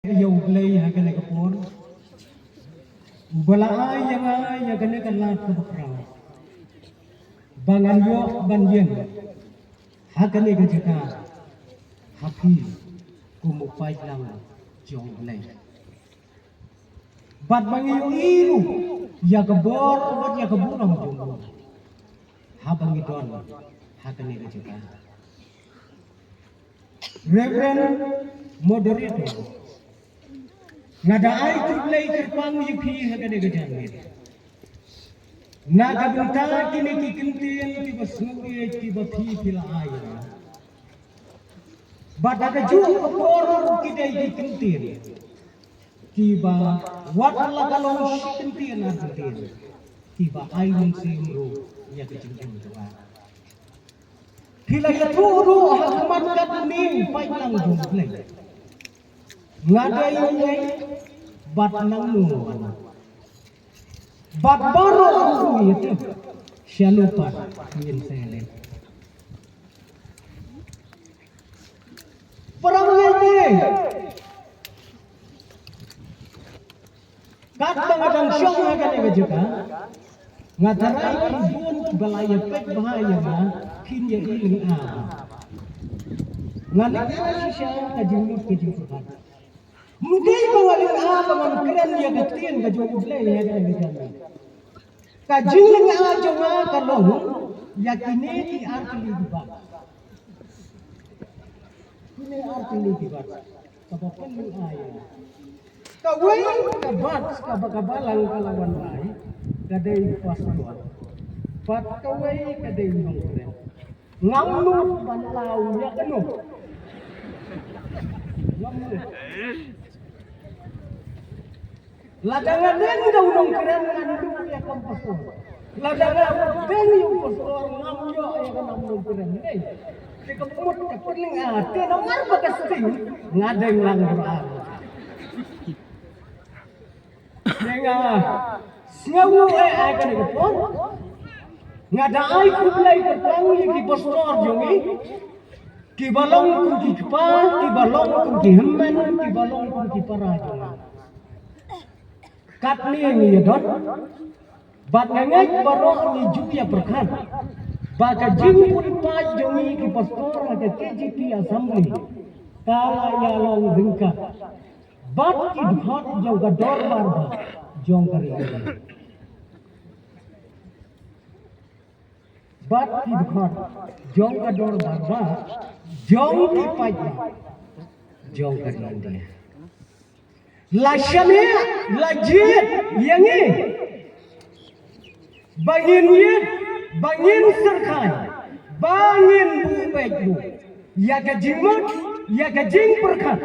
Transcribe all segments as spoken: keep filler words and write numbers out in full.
ïa U Blei ha kane ka por, uba la ai ïa nga ïa kane ka lad kaba khraw, ba ngan ïoh ban ïeng ha kane ka jaka ha phi kum u paidlang jong U Blei. Bad ba ngi ïohi ruh ïa ka bor bad ïa ka burom jong u haba ngi don ha kane ka jaka. Reverend Moderator, nga da ai khublei kyrpang ïa phi ha kane ka janmiet na ka bynta kine ki kyntien kiba sngewbha kiba phi phi la ai ïa nga. Bad ha kajuh ka por ki dei ki kyntien kiba wat la ka long shi kyntien ar kyntien kiba ai mynsiem ruh ïa ka jingim jong nga. Phi la ïathuh ruh ha khmat katne, paidlang jong U Blei. Nga dei u ngai bad nangno ano. Bad baroh ruh ngi ïathuh shano pat ngin sa leit. Para bangeit, katba nga dang shong ha kane ka jaka, nga tharai ki bun kiba la ïa peit bha ïa nga kin ïa i lynga. Nga lynga shisha ka jingmut ka jingpyrkhat. Ym dei ba nga lynga ba ngan kren ïa ka ktien ka jong U Blei ha kane ka jaka. Ka jinglynga jong nga ka long ïa kine ki ar tylli ki bat. Kine ar tylli ki bat kaba pynlynga ïa nga. Kawei ka bat kaba ka balang ka la wan ai ka dei pastor. Bad kawei ka dei nongkren. Ngam nud ban law ïa kano. Ngam nud. Lada nga deng da u nongkren ngan nud ïa ka pastor. Lada nga deng ïa u pastor ngam ïoh ïa ka nam nongkren. Ei, te ka mut ka pynlynga te namar ba ka sting nga deng lang Quran. Te nga sngew eh ai kane ka por. Nga da ai khublei kyrpang ïa ki pastor jong ngi. Kiba long kum ki kpa, kiba long kum ki hynmen, kiba long kum ki para jong ngi. Katne ngi ïa don. Bad nga ngeit baroh ngi ju ïa pyrkhat ba ka jingpynpaw jong ngi ki pastor ha ka K J P Assembly ka la ïa long ryngkat bad ki dkhot jong ka dorbar ba jong ka ri. Bad ki dkhot jong ka dorbar ba jong ki paidbah jong ka ri India. La shaniah la jied ïa ngi ba ngin ïit, ba ngin syrkhai, ba ngin buh beit buh ïa ka jingmut, ïa ka jingpyrkhat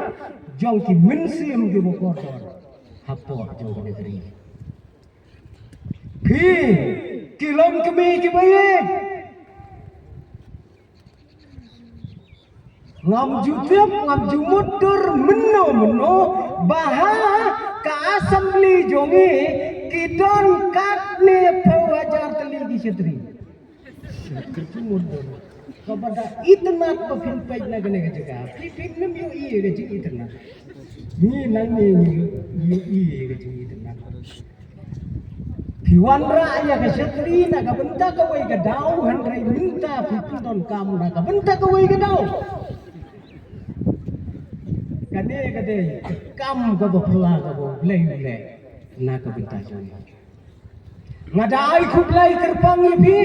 jong ki mynsiem kiba kordor hapoh jong ka ri. Phi ki longkmie kiba ïeit, ngam ju tip, ngam ju mutdur mynno mynno ba ha ka assembly jong ngi ki don katne phew hajar tylli ki shatri. Kyrkhu mutdur. Kaba da itynnad ba phin peit na kane ka jaka. Phi, phin ym ïohi ïa ka jingitynnad. Ngi nangne ngi ïohi ïa ka jingitynnad. Phi wanrah ïa ka shatri na ka bynta kawei ka daw, hynrei mynta phi pyndonkam na ka bynta kawei ka daw. Kane ka dei ka kam kaba phylla kaba U Blei u leh na ka bynta jong ngi. Nga da ai khublei kyrpang ïa phi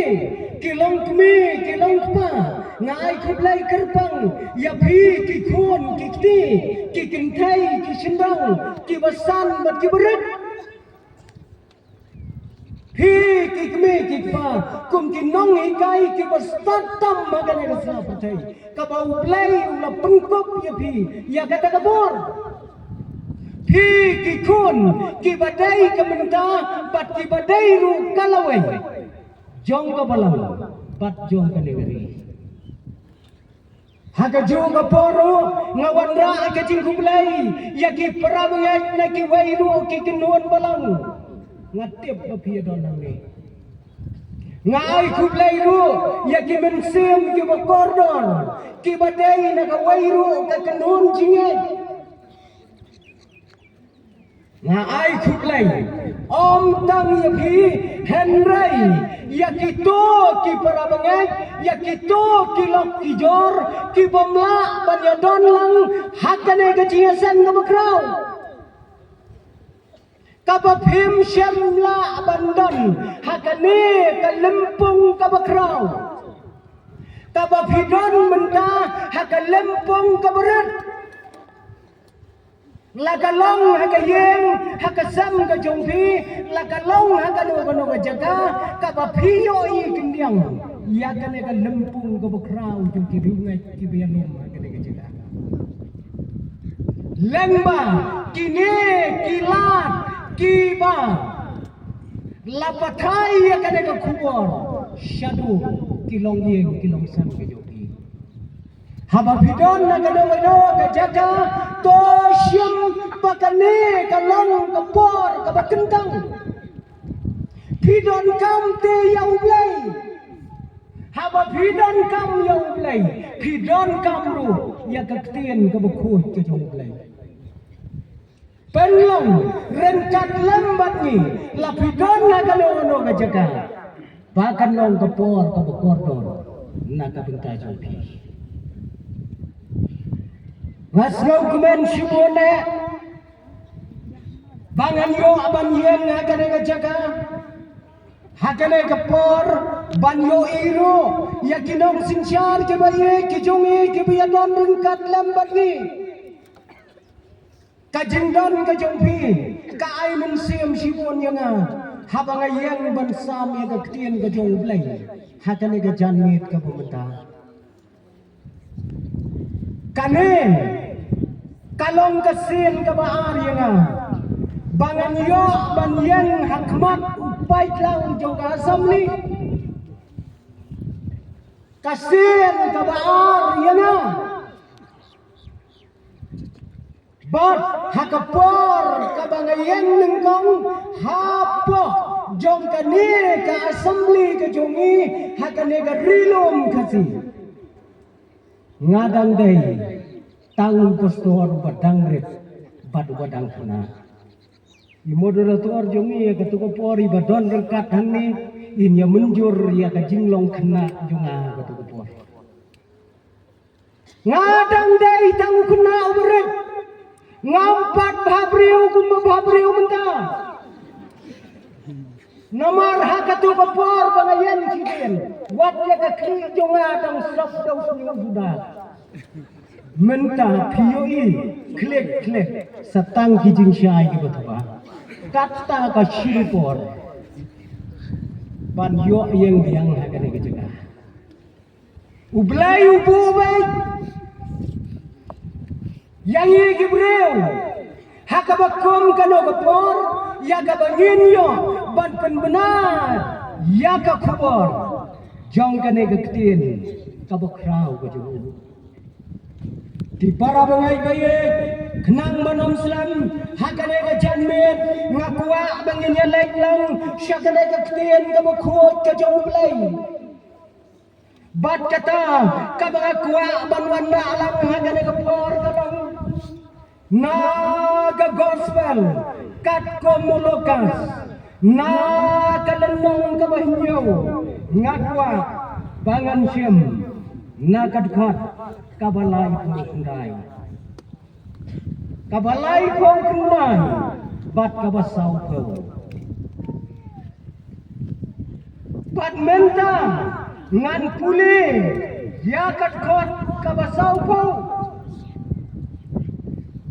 ki longkmie ki longkpa. Nga ai khublei kyrpang ïa phi ki khun ki kti, ki kynthei ki shynrang, kiba san bad kiba rit. Phi ki kmie ki kpa kum ki nonghikai kiba stad tam ha kane ka sla pyrthei kaba U Blei u la pynkup ïa phi ïa kata ka bor. Phi ki khun kiba dei ka mynta bad kiba dei ruh ka lawei jong ka balang bad jong kane ka ri. Ha kajuh ka por ruh nga wanrah ka jingkhublei ïa ki para bangeit na kiwei ruh ki kynhun balang. Nga tip ba phi ïa don hangne. Nga ai khublei ruh ïa ki mynsiem kiba kordor kiba dei na kawei ruh ka kynhun jingngeit. Nga ai khublei ym tang ïa phi, hynrei ïa kito ki para bangeit, ïa kito ki lok ki jor ki bym lah ban ïadon lang ha kane ka jingïaseng kaba khraw, kaba phim shym lah ban don ha kane ka lympung kaba khraw, kaba phi don mynta ha ka lympung kaba rit. La ka long ha ka ïing, ha ka sem ka jong phi, la ka long ha kano kano ka jaka, kaba phi ïohi khyndiat ïa kane ka lympung kaba khraw jong ki riewngeit kiba ïalum ha kane ka jaka. Lyngba kine ki lad kiba la pathai ïa kane ka khubor shaduh ki longïing ki longsem ka jong phi. Haba phi don na kano kano ka jaka, to shim ba kane ka long ka por kaba kyntang. Phi donkam te ïa U Blei. Haba phi donkam ïa U Blei, phi donkam ruh ïa ka ktien kaba khuid ka jong U Blei. Pynlong ryngkat lem bad ngi, la phi don na kano kano ka jaka, ba kan long ka por kaba kordor na ka bynta jong phi. Nga sngewkmen shibun eh ba ngan ïoh ban ïeng ha kane ka jaka, ha kane ka por, ban ïohi ruh ïa ki nongsynshar kiba ïeit ki jong ngi kiba ïadon ryngkat lem bad ngi. Ka jingdon ka jong phi ka ai mynsiem shibun ïa nga haba nga ïeng ban sam ïa ka ktien ka jong U Blei ha kane ka janmiet kaba mynta. Kane ka long ka sien kaba ar ïa nga ba ngan ïoh ban ïeng ha khmat u paidlang jong ka assembly. Ka sien kaba ar ïa nga. Bad ha ka por kaba nga ïeng nyngkong hapoh jong kane ka assembly ka jong ngi ha kane ka Ri Lum Khasi, nga dang dei tang u pastor uba dang rit bad uba dang khynnah. I moderator jong ngi ha kato ka por iba don ryngkat hangne in ïa mynjur ïa ka jinglong khynnah jong nga ha kato ka por. Nga dang dei tang u khynnah uba rit. Ngam pat bhabriew kumba bhabriew mynta. Namar ha kato ka por ba nga ïeng shisien, wat ïa ka khlieh jong nga dang sop da u sniang u suda. Mynta phi ïohi khlieh khlieh sa tang ki jingshai kiba taba. Kata ka shim por ban ïoh ïeng biang ha kane ka jaka. U Blei u buh beit ïa ngi ki briew ha kaba kum kano ka por ïa kaba ngin ïoh ban pynbna ïa ka khubor jong kane ka ktien kaba khraw ka jong u. Ki para bangeit ba ïeit, khnang ban ym slem ha kane ka janmiet, nga kwah ba ngin ïa leit lang sha kane ka ktien kaba khuid ka jong U Blei. Bad kata kaba nga kwah ban wanrah lang ha kane ka por ka long na ka gospel katkum u Lukas, na ka lynnong kaba hynñiew, nga kwah ba ngan shim na ka dkhot kaba laiphew khyndai. Kaba laiphew khyndai bad kaba sawphew. Bad mynta ngan pule ïa ka dkhot kaba sawphew.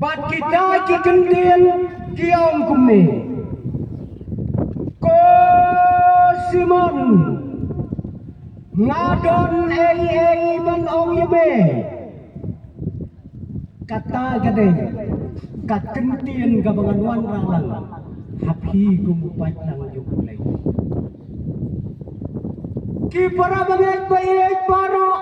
Bad kita ki kyntien ki ong kumne. Ko Simon, nga don ei ei ban ong ïa me. Kata ka dei ka kyntien kaba ngan wanrah lang ha phi kum u paidlang jong U Blei. Ki para bangeit ba ïeit baroh,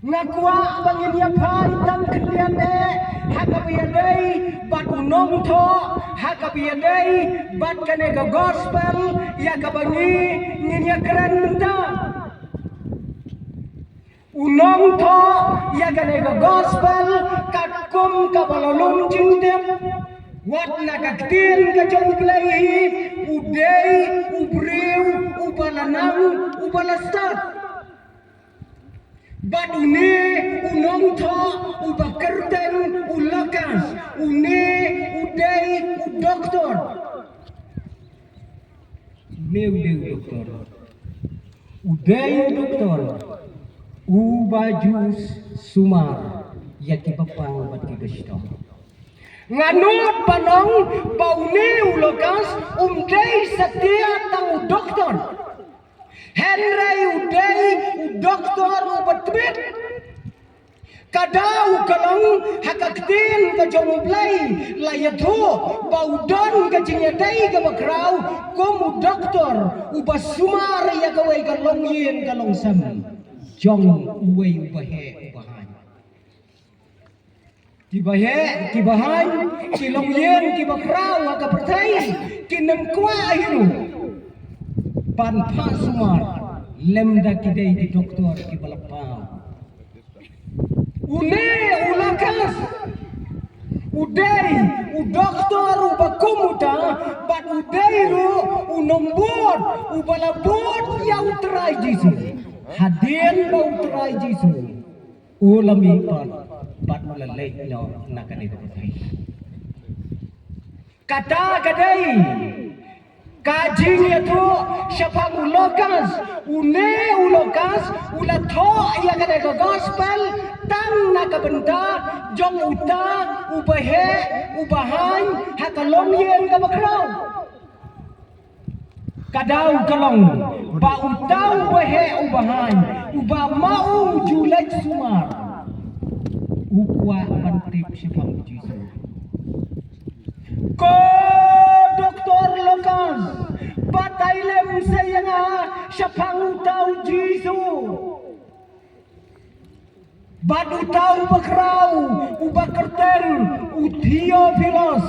nga kwah ba ngin ïa phai tang khyndiat eh ha kaba ïadei bad u nongthoh, ha kaba ïadei bad kane ka gospel ïa kaba ngi ngin ïa kren mynta. U nongthoh ïa kane ka gospel katkum kaba la lum jingtip. Wat na ka ktien ka jong U Blei hi, u dei u briew uba la nang, uba la stad. Bad une u nongthoh uba kyrteng u Lukas, une u dei u doktor. Une u dei u doktor. U dei u doktor uba ju sumar ïa kiba pang bad kiba shitom. Nga nud ban ong ba une u Lukas um dei satia tang u doktor. Hynrei u dei u doktor uba tbit. Ka daw ka long ha ka ktien ka jong U Blei la ïathuh ba u don ka jingïadei kaba khraw kum u doktor uba sumar ïa kawei ka longïing ka longsem jong uwei uba heh uba haiñ. Kiba heh kiba haiñ, ki longïing kiba khraw ha ka pyrthei, kin ym kwah hi ruh ban phah sumar lymda ki dei ki doktor kiba la paw. Une u Lukas u dei u doktor uba kum uta, bad u dei ruh u nongbud uba la bud ïa U Trai Jisu. Hadien ba U Trai Jisu u la mihpat bad u la leit noh na kane ka pyrthei. Kata ka dei ka jingïathuh shaphang u Lukas. Une u Lukas u la thoh ïa kane ka gospel tang na ka bynta jong uta uba heh uba haiñ ha ka longïing kaba khraw. Ka daw ka long ba uta uba heh uba haiñ, uba ma u ju leit sumar, u kwah ban tip shaphang U Jisu. Ko Doktor Lukas, batai lem sa ïa nga shaphang uta U Jisu. Bad uta uba khraw uba kyrteng u Theophilus.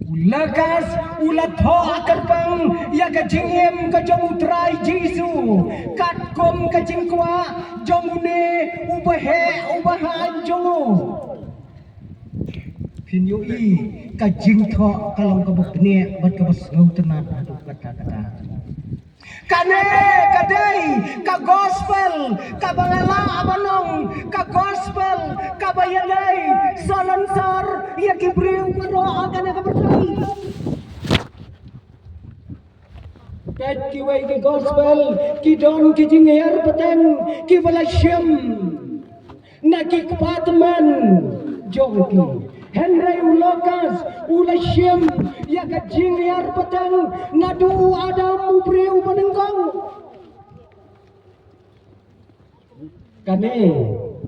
U Lukas u la thoh kyrpang ïa ka jingim ka jong U Trai Jisu katkum ka jingkwah jong une uba heh uba haiñ jong u. Phin ïohi ka jingthoh ka long kaba bniah bad kaba sngewtynnat haduh katta katta. Kane ka dei ka gospel kaba nga lah ban ong ka gospel kaba ïadei salonsar ïa ki briew baroh ha kane ka pyrthei. Peit kiwei ki gospel ki don ki jinghiar pateng kiba la shim na ki kpa tymmen jong ki. Hynrei u Lukas u la shim ïa ka jinghiar pateng naduh u Adam u briew ba nyngkong. Kane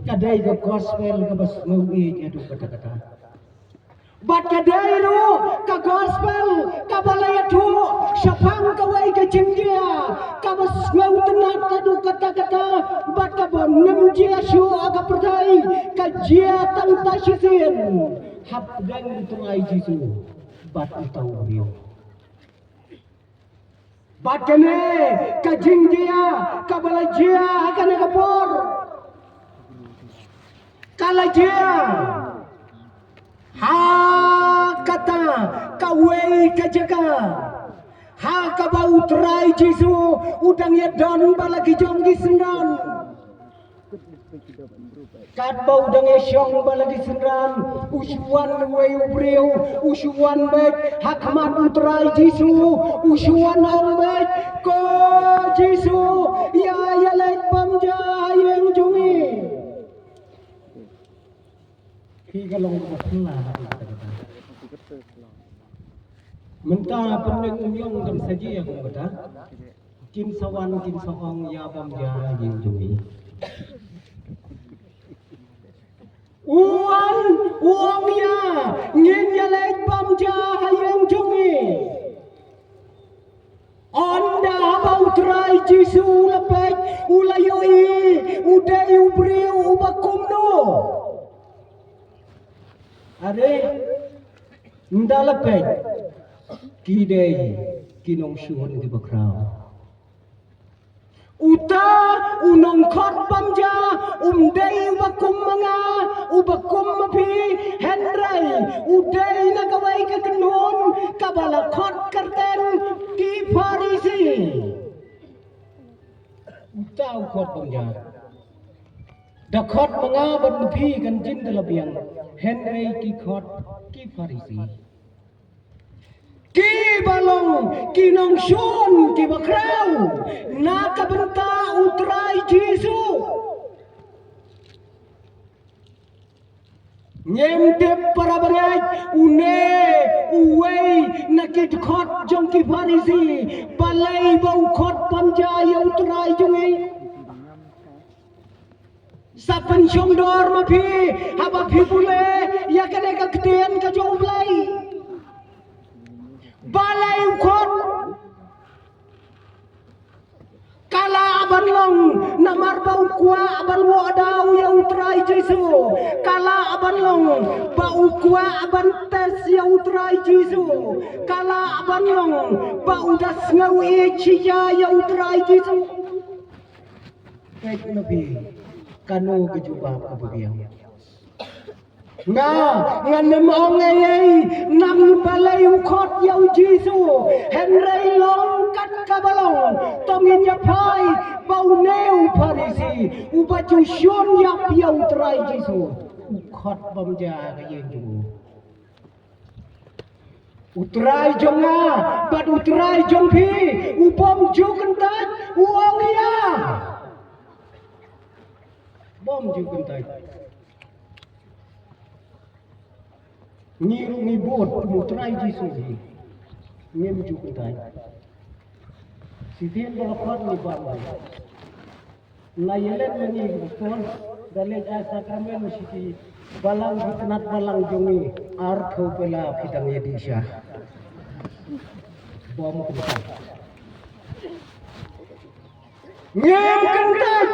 ka dei ka gospel kaba sngewieit haduh katta katta. Bad ka dei ruh ka gospel kaba la ïathuh shaphang kawei ka jingjia kaba sngewtynnat haduh katta katta bad kaba nym jia shuh ha ka pyrthei, ka jia tang ta shisien hapdeng U Trai Jisu bad uta u briew. Bad kane ka jingjia kaba la jia ha kane ka por ka la jia ha kata kawei ka jaka ha kaba U Trai Jisu u dang ïadon bad la ki jong ki synran. Katba u dang ïashong bad la ki synran, u shu wan uwei u briew, u shu wan beit ha khmat U Trai Jisu, u shu wan ong beit, ko Jisu, ïa ïaleit bam ja ha ïing jong ngi. Ki ka long kaba phylla ha ka kata. Mynta pynlong um ïong kan sa ji ïa kum kata. Kin sa wan kin sa ong ïa bam ja ha ïing jong ngi. U wan u ong ïa ngin ïaleit bam ja ha ïing jong ngi. Ynda haba U Trai Jisu u la peit u la ïohi u dei u briew uba kumno. Are ynda la peit ki dei ki nongshun kiba khraw. Uta u nongkhot bam ja um dei uba kum ma nga, u ba kum ma phi, hynrei u dei na kawei ka kynhun kaba la khot kyrteng ki Pharisi. Uta u khot bym ja. Da khot ma nga bad ma phi kan jin da la biang, hynrei ki khot ki Pharisi. Ki ba long ki nongshun ki ba khraw na ka bynta u Trai Jisu. Ngim tip para bangeit, une uwei na ki dkhot jong ki Pharisi, balei ba u khot bym ja ïa u Trai jong ngi. Sa pynshong dor ma phi haba phi pule ïa kane ka ktien ka jong U Blei. Balei u khot? Ka lah ban long namar ba u kwah ban wad daw ïa u Trai Jisu. Ka lah ban long ba u kwah ban test ïa u Trai Jisu. Ka lah ban long ba u da sngew ïeit shisha ïa u Trai Jisu. Peit na phi, kano ka jubab kaba biang. Nga, ngan ym ong ei ei, nang balei u khot ïa u Jisu, hynrei long kat kaba long, to ngin ïa phai ba une u Pharisi uba ju shun ïap ïa u Trai Jisu, u khot bym ja ha ka ïing jong u. U Trai jong nga bad u Trai jong phi u bym ju kyntait, u ong ïa. Bym ju kyntait. Ngi ruh ngi bud kum u Trai Jisu hi. Ngim ju kyntait. Shisien ba la khot ngi bam. Na ïalet ma ngi ki pastor da leit ai sakramen sha ki balang, ki tnat balang jong ngi, arphew bela phi dang ïadih sha. Bym kyntait. Ngim kyntait.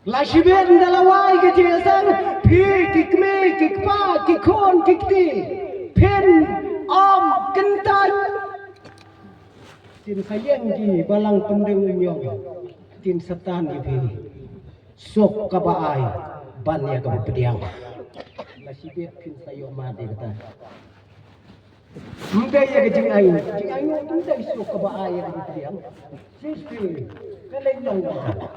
La shibit da la wai ka jingïaseng, phi ki kmie ki kpa ki khun ki kti, phin ym kyntait. Kin sa ïeng ki balang pyndeng union, kin sa tan ïa phi. Suk kaba ai ban ïa kaba pdiang. La shibit phin sa ïoh mad ïa kata. Ym dei ïa ka jingai, jingai ym dei suk kaba ai ïa kaba pdiang. Shisha ka lei long kata.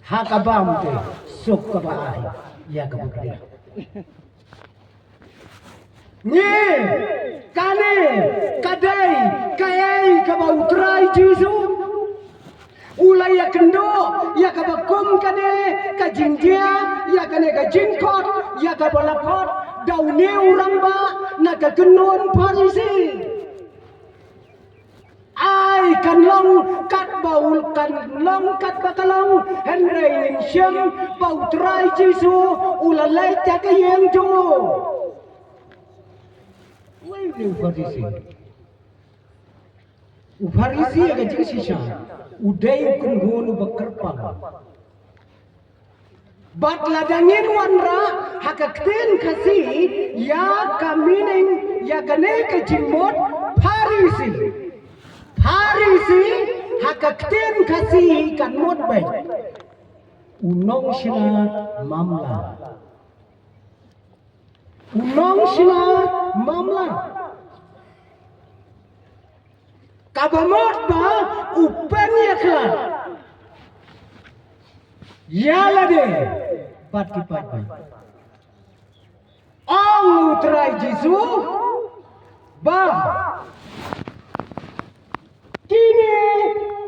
Ha kaba ym dei suk kaba ai ïa kaba pdiang. Ngi, kane ka dei kaei kaba u Trai Jisu u la ïakynduh ïa kaba kum kane ka jingjia, ïa kane ka jingkhot, ïa kaba la khot da une u rangbah na ka kynhun Pharisi. Ai, kan long katba u, kan long katba ka long, hynrei ngin shem ba u Trai Jisu u la leit ha ka ïing jong u. Uei u Pharisi? U Pharisi ha ka jingshisha u dei u kynhun uba kyrpang. Bad lada ngin wanrah ha ka ktien Khasi ïa ka meaning ïa kane ka jingmut Pharisi. Pharisi ha ka ktien Khasi kan mut beit u nongshna mamla. U nongshna mamla. Kaba mut ba u pynïakhlad ïa lade bad ki paidbah. Ong u Trai Jisu ba kine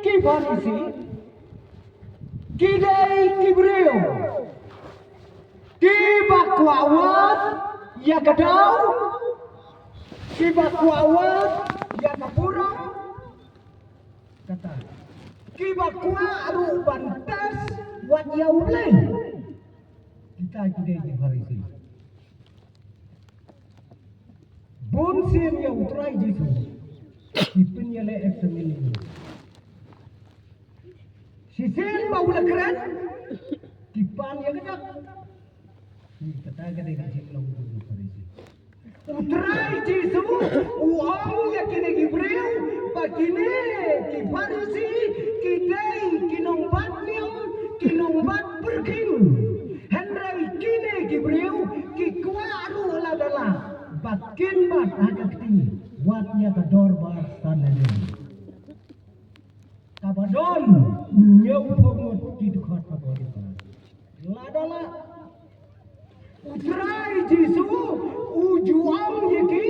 ki Pharisi ki dei ki briew kiba kwah wad ïa ka daw, kiba kwah wad ïa ka burom, kata, kiba kwah ruh ban test wat ïa U Blei. Kita ki dei ki Pharisi. Bun sien ïa u Trai Jisu ki pynïaleh examine ïa u. Shisien ba u la kren ki pan ïa ka dak. Ki kata ka dei ka jinglong jong u Pharisi. U Trai Jisu u ong ïa kine ki briew ba kine ki Pharisi ki dei ki nongbat niam, Ki nongbat pyrkhing, hynrei kine ki briew ki kwah ruh lada lah bad kin bat ha ka kti wat ïa ka dorbar Sanhedrin. Kaba don hynñiewphew ngut ki dkhot ka bor. Lada lah U Trai Jisu u ju ong ïa ki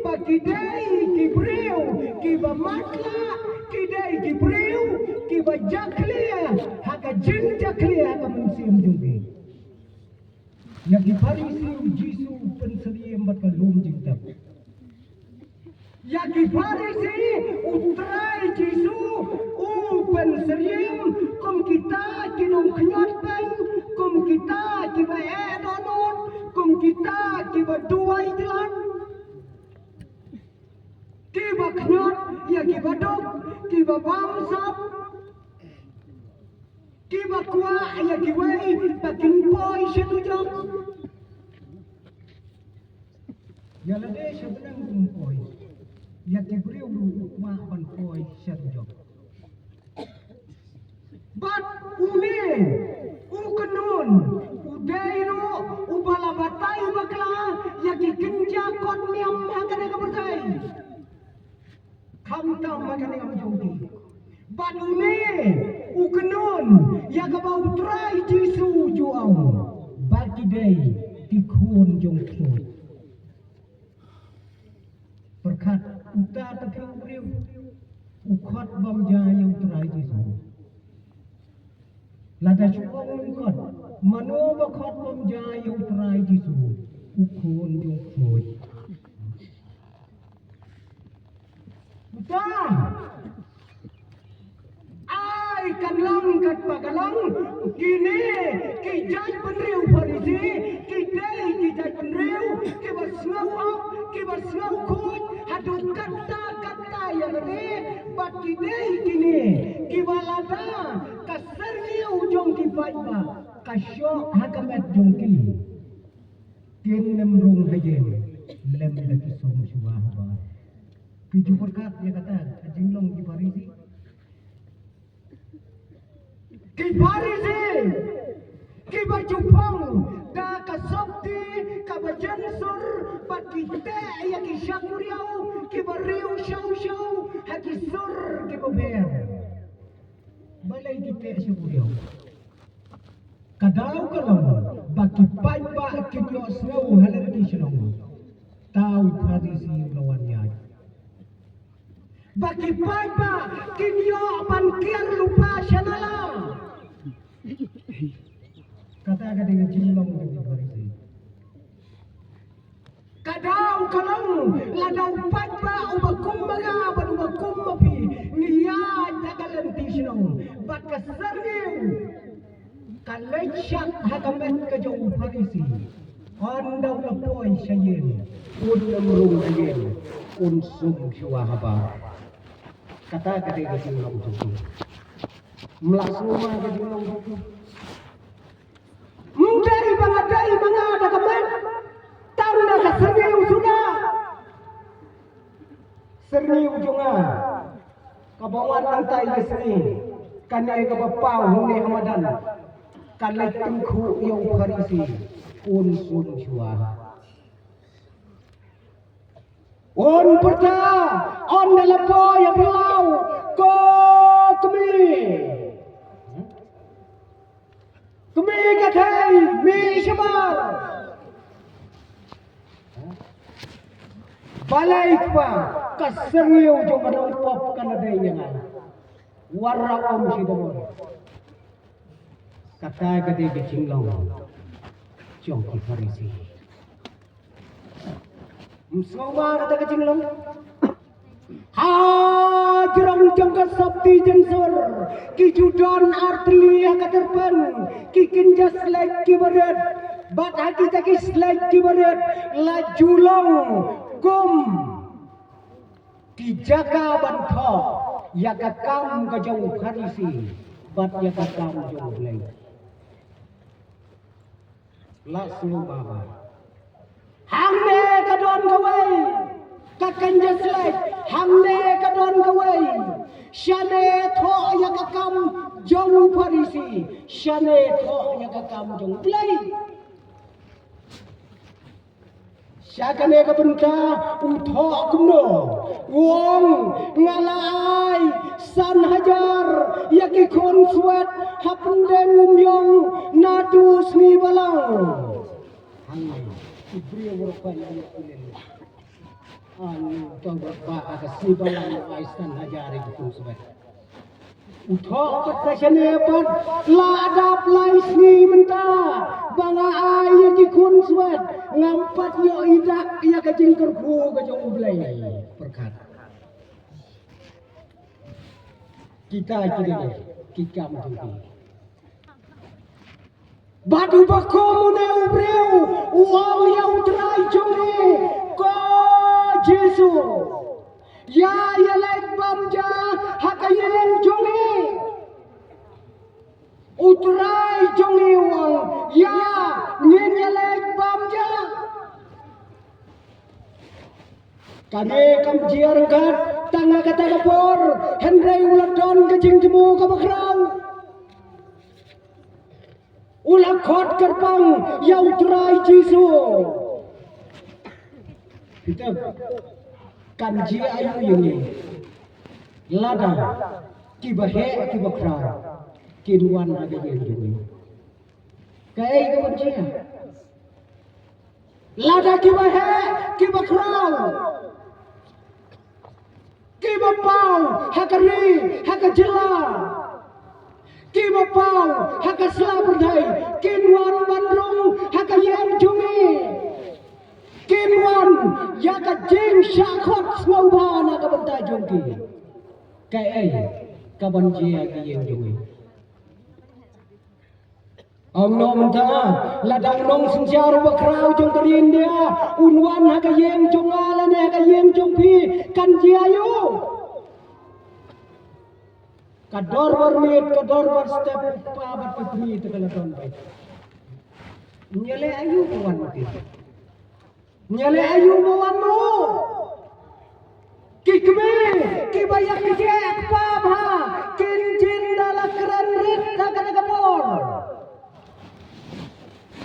ba ki dei ki briew kiba matlah, ki dei ki briew kiba jakhlia ha ka jingjakhlia ha ka mynsiem jong ki. Ïa ki Pharisi u Jisu u pynsyriem bad ka lum jingtep. Ïa ki Pharisi u Trai Jisu u pynsyriem kum kita ki nongkhñiot peng, kum kita kiba eh dohnud, kum kita kiba duwai jlan, kiba khñiot ïa kiba duk, kiba bamsap, kiba kwah ïa kiwei ba kin poi sha dujok. Ïa lade sha bneng kum poi, ïa ki briew ruh u kwah ban poi sha dujok. Bad une u kynhun u dei ruh uba la batai bakla ïa ki kynja kot niam ha kane ka pyrthei. Khamtam ha ka niam jong ki. Bad une u kynhun ïa kaba u Trai Jisu u ju ong ba ki dei ki khun jong khlur. Pyrkhat uta ka briew u khot bam ja ïa u Trai Jisu. Lada shu ong lyngkot, mano ba khot bam ja ïa u Trai Jisu, u khun jong khlur. Uta ai kan long katba ka long. Kine ki jaitbynriew Pharisi ki dei ki jaitbynriew kiba sngew hok, kiba sngew khuid haduh katta katta ïa lade. Bad ki dei kine kiba lada ka syrngiew jong ki paidbah ka shoh ha ka met jong ki, kin ym rung ha ïing lem da ki sum shuwa haba. Phi ju pyrkhat ïa kata ka jinglong ki Pharisi. Ki Pharisi kiba ju phong da ka sopti kaba jensur bad ki teh ïa ki shakuriaw kiba riew shaw shaw ha ki sur kiba ber. Balei ki teh shakuriaw? Ka daw ka long ba ki paidbah kin ïohsngew ha lynti shnong. Uta u Pharisi u la wan ïaid. Ba ki paidbah kin ïoh ban kiar lypa sha nala. Kata ka dei ka jinglong jong ki Pharisi. Ka daw ka long lada u paidbah uba kum ma nga bad uba kum ma phi ngi ïaid ha ka lynti shnong bad ka syrngiew ka leit shat ha ka met ka jong u Pharisi. Ynda u la poi sha ïing un ym rung ha ïing, un sum shuwa haba. Kata ka dei ka jinglong jong u. Mla sngewma ka jinglong jong u. Ym dei ba nga dei ma nga da ka met, tang da ka syrngiew suda. Syrngiew jong nga kaba wan hangtai ïa sngi, kane kaba paw hangne ha madan, ka leit tyngkhuh ïa u Pharisi, un sum shuwa. Un pyrta, un da la poi ha byllaw, ko kmie. Kmie ka thei, mih shabar. Balei kpa, ka syrngiew jong ka nongpop ka la dei ïa nga. War ra ym shi dawar. Kata ka dei ka jinglong jong ki Pharisi. Ym sngewbha kata ka jinglong. Ha jrong jong ka sopti jensur ki ju don ar tylli ha ka tyrpeng, ki kynja slek kiba rit. Bad ha kita ki slek kiba rit la ju long kum ki jaka ban thoh ïa ka kam ka jong u Pharisi bad ïa ka kam jong u Blei. La sngewbha. Hangne ka don kawei ka kynja slek, hangne ka don kawei. Shane thoh ïa ka kam jong u Pharisi, shane thoh ïa ka kam jong u Blei. Sha kane ka bynta u thoh kumno? U ong, nga la ai san hajar ïa ki khun swet ha pdeng u myong naduh sngi balang. Hangne u briew u ruh pat u ïa u leh. Anu to ba ka sngi balang u ai san hajar ïa ki khun swet. U thoh pat sa shane pat, la dap lai sngi mynta ba nga ai ïa ki khun swet, ngam pat ïohi dak ïa ka jingkyrkhu ka jong U Blei. Pyrkhat. Kita ki dei ki kam jong ki. Bad uba kum une u briew u ong ïa u trai jong ngi, ko Jisu, ïa ïaleit bam ja ha ka ïing jong ngi. U trai jong ngi u ong, ïa, ngin ïaleit bam ja. Kane kam jia ryngkat tang ha kata ka por, hynrei u la don ka jingthmu kaba khraw. U la khot kyrpang ïa u Trai Jisu. Kita kan jia aïu ïa ngi lada kiba heh kiba khraw kin wan ha ka ïing jong ngi. Kaei kaban jia? Lada kiba heh kiba khraw, kiba paw ha ka ri ha ka jylla, kiba paw ha ka sla pyrthei, kin wan ban rung ha ka ïing jong ngi. Kin wan ïa ka jingshah khot sngewbha na ka bynta jong ki. Kaei kaban jia ka ïing jong ngi? Ong noh mynta, lada u nongsynshar uba khraw jong ka ri India un wan ha ka ïing jong nga lane ha ka ïing jong phi, kan jia aïu? Ka dorbar miet, ka dorbar step, u kpa bad ka kmie te ka la don beit. Ngi leh aïu ba wan ma ki? Ngi leh aïu ba wan mo? Ki kmie kiba ïa ki kpa bha kin jin da la kren rit ha kata ka por.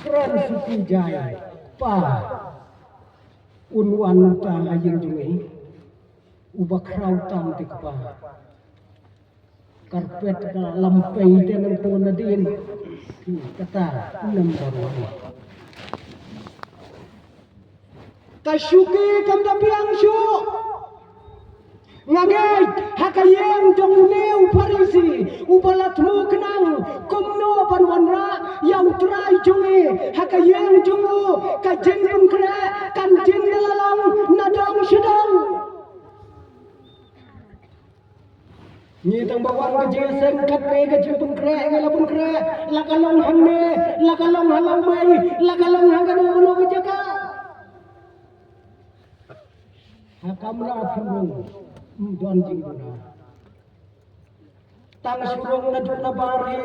Kren suki jai, pa, un wan uta ha ïing jong ngi, uba khraw tam te kpa. Karpet ka lam pei te nangto nadien. Kata number one. Ka shuki kam da biang shuh. Nga ngeit ha ka ïing jong une u Pharisi uba la thmu khnang kumno ban wanrah ïa u Trai jong ngi ha ka ïing jong u, ka jingpynkhreh kan jin da la long na dong sha dong. Ngi tang ba wan ka jingïaseng katne ka jingpynkhreh ngi la pynkhreh, la ka long hangne, la ka long ha Lawmai, la ka long ha kano kano ka jaka. Ha kamra phi rung, ym don jingduna. Tang shu rung naduh nabar hi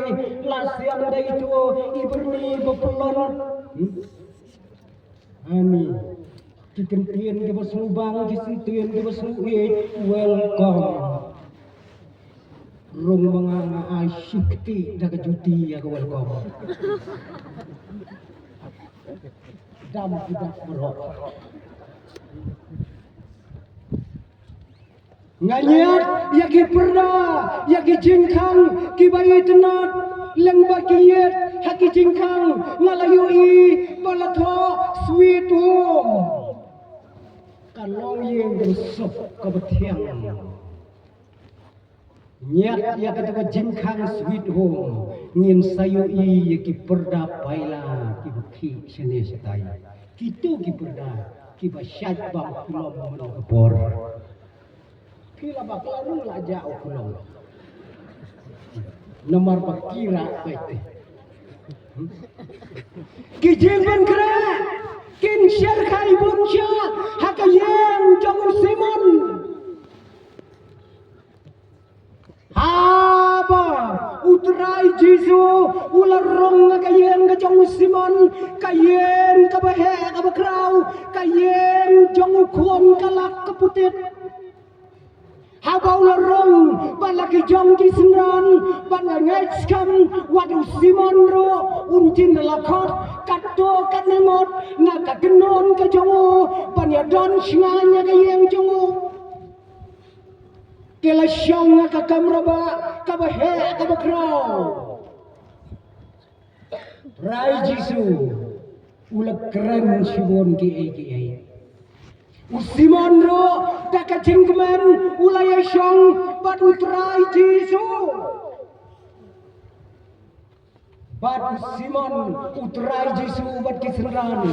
la siang dei to i byrni ba pynlong. Hmm? Ani, ki kyntien kiba sngewbang, ki kyntien kiba sngewieit, welcome. Rung ma nga, nga ai shi kti da ka juti ïa ka welcome. Dam ki dak baroh. Nga ñiad ïa ki pyrda, ïa ki jingkhang kiba itynnad, lem bad ki ïit ha ki jingkhang, nga la ïohi ba la thoh sweet home. Ka long ïing ka suk kaba thiang. Ñiad ïa kata ka jingkhang sweet home, ngin sa ïohi ïa ki pyrda paila kiba khih shane shatai. Kito ki pyrda kiba shait bam kulom man ka por. Ki la ba ka la rung la ja u kulom. Namar ba ki rah beit te. Ki jingpynkhreh kin sher khai bun sha ha ka ïing jong u Simon. Haba u Trai Jisu u la rung ha ka ïing ka jong u Simon, ka ïing kaba heh kaba khraw, ka ïing jong u khun ka lak ka putit. Haba u la rung bad la ki jong ki synran bad la ngeit skhem, wat u Simon ruh un jin da la khot katto katne ngut na ka kynhun ka jong u ban ïa don shngain ïa ka ïing jong u. Ki la shong ha ka kamra ba kaba heh kaba khraw. Trai Jisu u la kren shibun kiei kiei. U Simon ruh da ka jingkmen u la ïa shong bad u Trai Jisu. Bad u Simon, u Trai Jisu bad ki synran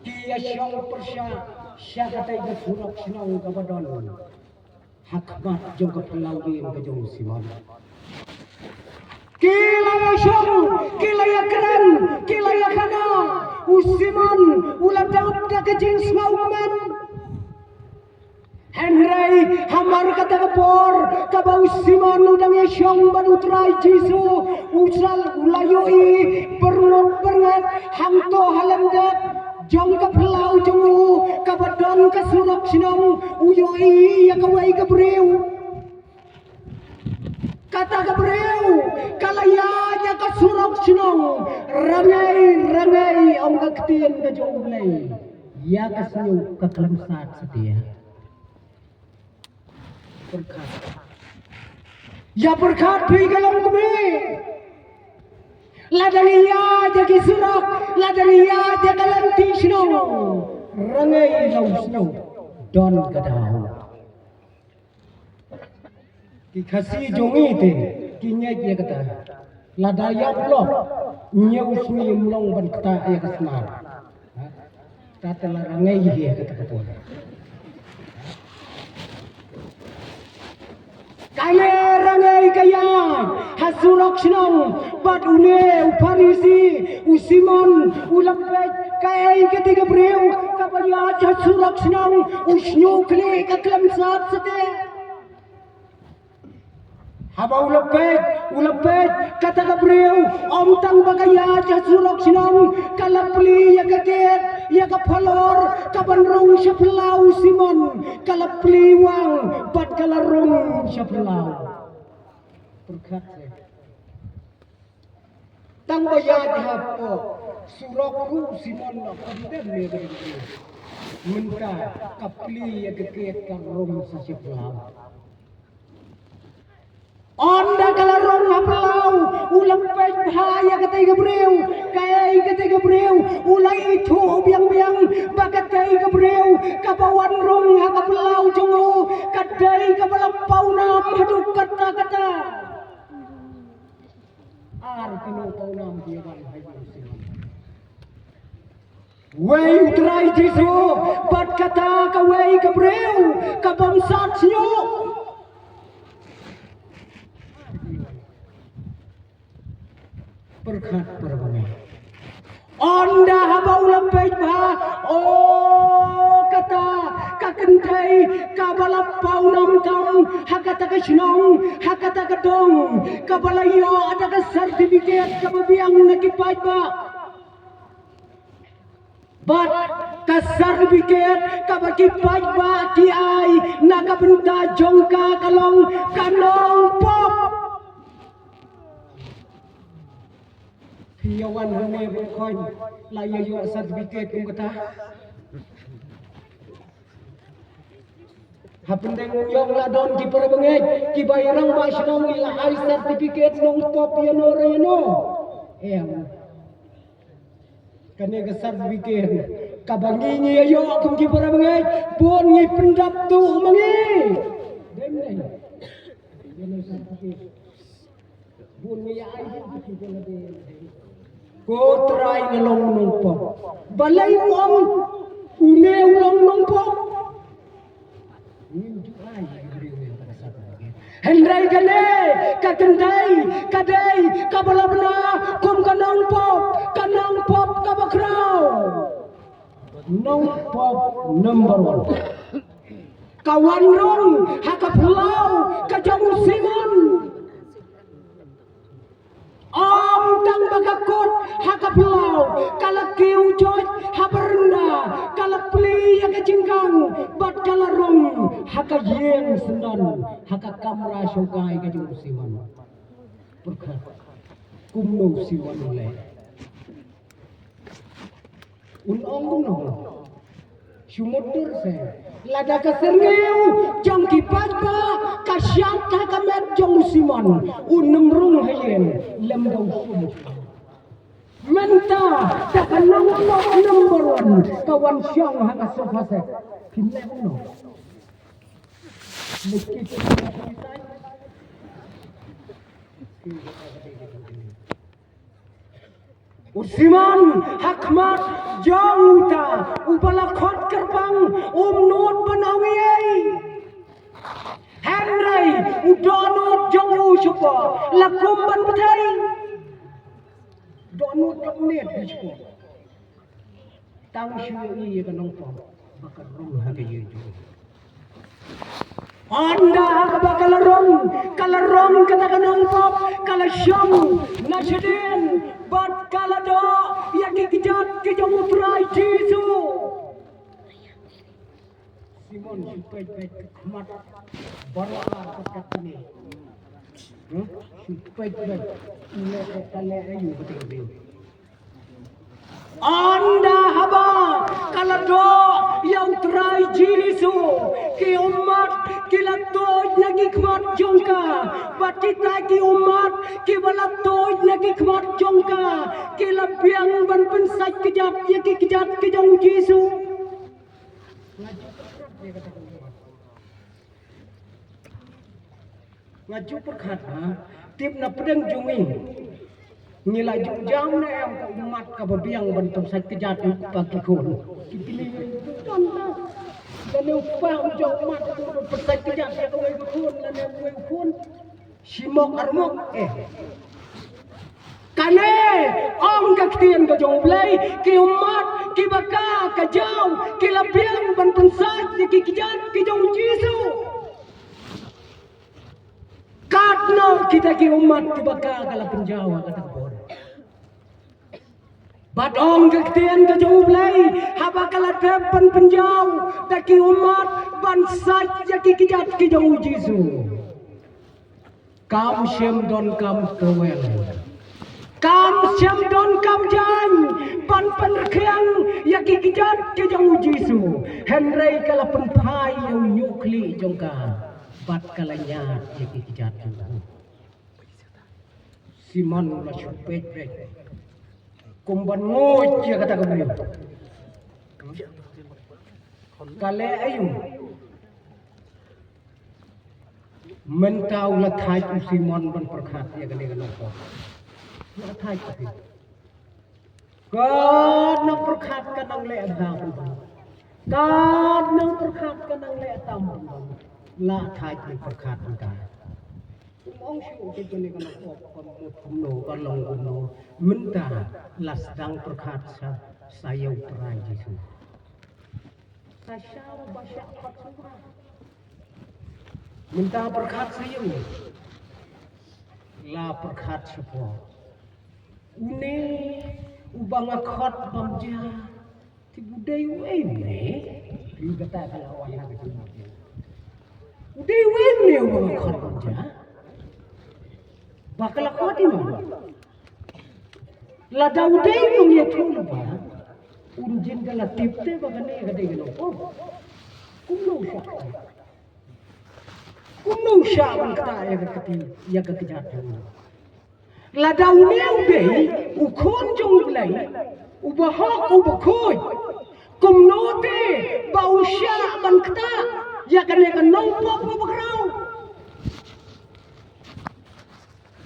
ki ïa shong pyrshah sha katei ka surok shnong kaba don ha khmat jong ka phyllaw ïing ka jong u Simon. Ki la ïa shong, ki la ïa kren, ki la ïa khana. U Simon u la dap da ka jingsngewkmen. Hynrei hamar kata ka por kaba u Simon u dang ïa shong bad u Trai Jisu, u sal u la ïohi byrngop byrngat hangto ha lyndet jong ka phyllaw jong u kaba don ka surok shnong, u ïohi ïa kawei ka briew. Kata ka briew ka la ïaid ïa ka surok shnong, rangei rangei, ong ka ktien ka jong U Blei, ïa ka shñiuh ka khlem sat satia. Pyrkhat. Ïa pyrkhat phi ka longkmie. Lada ngi ïaid ïa ki surok, lada ngi ïaid ïa ka lynti shnong, rangei la u shñiuh, don ka daw. Ki Khasi jong ngi te ki ngeit ïa kata. Lada ïap lok, ñiew sngi ym long ban ktah ïa ka snar. Ha? Kata la rangei ïa kata ka por. Kane rangei ka ïaid ha surok shnong bad une u Pharisi, u Simon, u la peit kaei kata ka briew kaba ïaid ha surok shnong, u shñiuh khlieh ka khlem sat satia. Haba u la peit, u la peit kata ka briew, ym tang ba ka ïaid ha surok shnong, ka la plie ïa ka gate, ïa ka phalor kaban rung sha phyllaw u Simon, ka la plie wang bad ka la rung sha phyllaw. Pyrkhat se. Tang ba ïaid hapoh surok ruh u Simon u la pynbeit ïa ka briew. Mynta ka plie ïa ka gate, ka rung sa sha phyllaw. Ynda ka la rung ha phyllaw, u la peit bha ïa katei ka briew, kaei katei ka briew, u la ithuh biang biang ba katei ka briew kaba wan rung ha ka phyllaw jong u ka dei kaba la pawnam haduh katta katta. Ar ki nongpawnam ki wan ha ïing u Simon. Wei u Trai Jisu bad kata kawei ka briew ka bym sat shñiuh. Pyrkhat para bangeit. Ynda haba u la peit bha, o kata ka kynthei kaba la pawnam tam ha kata ka shnong, ha kata ka dong, kaba la ïoh da ka certificate kaba biang na ki paidbah. Bad ka certificate kaba ki paidbah ki ai na ka bynta jong ka ka long ka nongpop. Phi ïa wan hangne ba khot la ïa ïoh certificate kum kata. Hapdeng u ïong la don ki para bangeit kiba i rangbah shnong i la ai certificate nongpop ïano re ïano. Em. Kane ka certificate kaba ngi ngi ïa ïoh kum ki para bangeit bun ngi pyndap tuh ma ngi. Dei ne? Kane certificate. Ko Trai, nga long nongpop. Balei u ong une u long nongpop? Hynrei kane ka kynthei ka dei kaba la bna kum ka nongpop, ka nongpop kaba khraw. Nongpop number one. Ka wan rung ha ka phyllaw ka jong u Simon. Ym tang ba ka kut ha ka phyllaw, ka la kiew joit ha baranda, ka la plie ïa ka jingkhang bad ka la rung ha ka ïing syndon, ha ka kamra shongkai ka jong u Simon. Pyrkhat kumno u Simon u leh. Un ong kumno? Shu mutdur se. Lada ka syrngiew jong ki paidbah ka shad ha ka met jong u Simon, un ym rung ha ïing lem da u Simon. Mynta da ka nongpop number one ka wan shong ha ka sofa set. Phin leh kumno? Leit ki U Simon ha khmat jong uta uba la khot kyrpang, um nud ban ong ei ei. Hynrei u dohnud jong u shapoh la kum ban pyrthei. Dohnud jong u ned u shapoh. Tang shu ïohi ïa ka nongpop ba ka rung ha ka ïing jong u. Ynda haba ka la rung, ka la rung kata ka nongpop, ka la shong na shadien bad ka la doh ïa ki kjat ki jong u Trai Jisu. Simon, shu peit peit ka khmat baroh ar ka kat kane. Huh? Shu peit peit. U leh ka leh aïu kata ka briew. Ynda haba ka la doh ïa u Trai Jisu, ki ummat ki la tuid na ki khmat jong ka. Bad kita ki ummat kiba la tuid na ki khmat jong ka ki la biang ban pynsait kjat ïa ki kjat ki jong u Jisu. Nga ju pyrkhat, ha? Tip na pdeng jong ngi. Ngi la ju jam ne em ka ummat kaba biang ban pynsait kjat ïa u kpa ki khun. Ki kli ton ta. Lane u kpa u jong ummat u pynsait kjat ïa kawei ka khun lane uwei u khun. Shimok armok, eh. Kane ong ka ktien ka jong U Blei, ki ummat kiba ka ka jaw ki la biang ban pynsait ïa ki kjat ki jong u Jisu. Katno kita ki ummat kiba ka ka la pynjaw ha kata ka por. Bad ong ka ktien ka jong U Blei, haba ka la dep ban pynjaw da ki ummat ban sait ïa ki kjat ki jong u Jisu. Kam shym don kam tawel. Kam shym don kam jaiñ ban pynrkhiang ïa ki kjat ki jong u Jisu. Hynrei ka la pynphai ïa u ñiuh khlieh jong ka bad ka la ñiad ïa ki kjat jong u. Simon u la shu peit peit. Kum ban nguid ïa kata ka briew. Ka leh aïu? Mynta u la thait u Simon ban pyrkhat ïa kane ka nongpop. U la thait ka phi. Kat nang pyrkhat ka nang leh bha phi ba. Kat nang pyrkhat ka nang leh tam phi ba. La thait nang pyrkhat mynta. Kum ong shu u kane ka nongpop ka mut kumno ka long kumno. Mynta la sdang pyrkhat sa sa ïa u Trai Jisu. Sa sha u ba sha khot sha u ba. Mynta pyrkhat sa ïa u. La pyrkhat shapoh. Une uba nga khot bam ja. Te u dei uei une? Ïa kata ka la wan ha ka jingmut. U dei uei une uba nga khot bam ja? Ba ka la khot ïa u. Lada u dei u nongïathuhlypa, un jin ka la tip te ba kane ka dei ka nongpop. Kumno u shah? Kumno u shah ban ktah ïa ka kti, ïa ka kjat jong u? Lada une u dei u khun jong U Blei, uba hok uba khuid, kumno te ba u shah ban ktah ïa kane ka nongpop kaba khraw?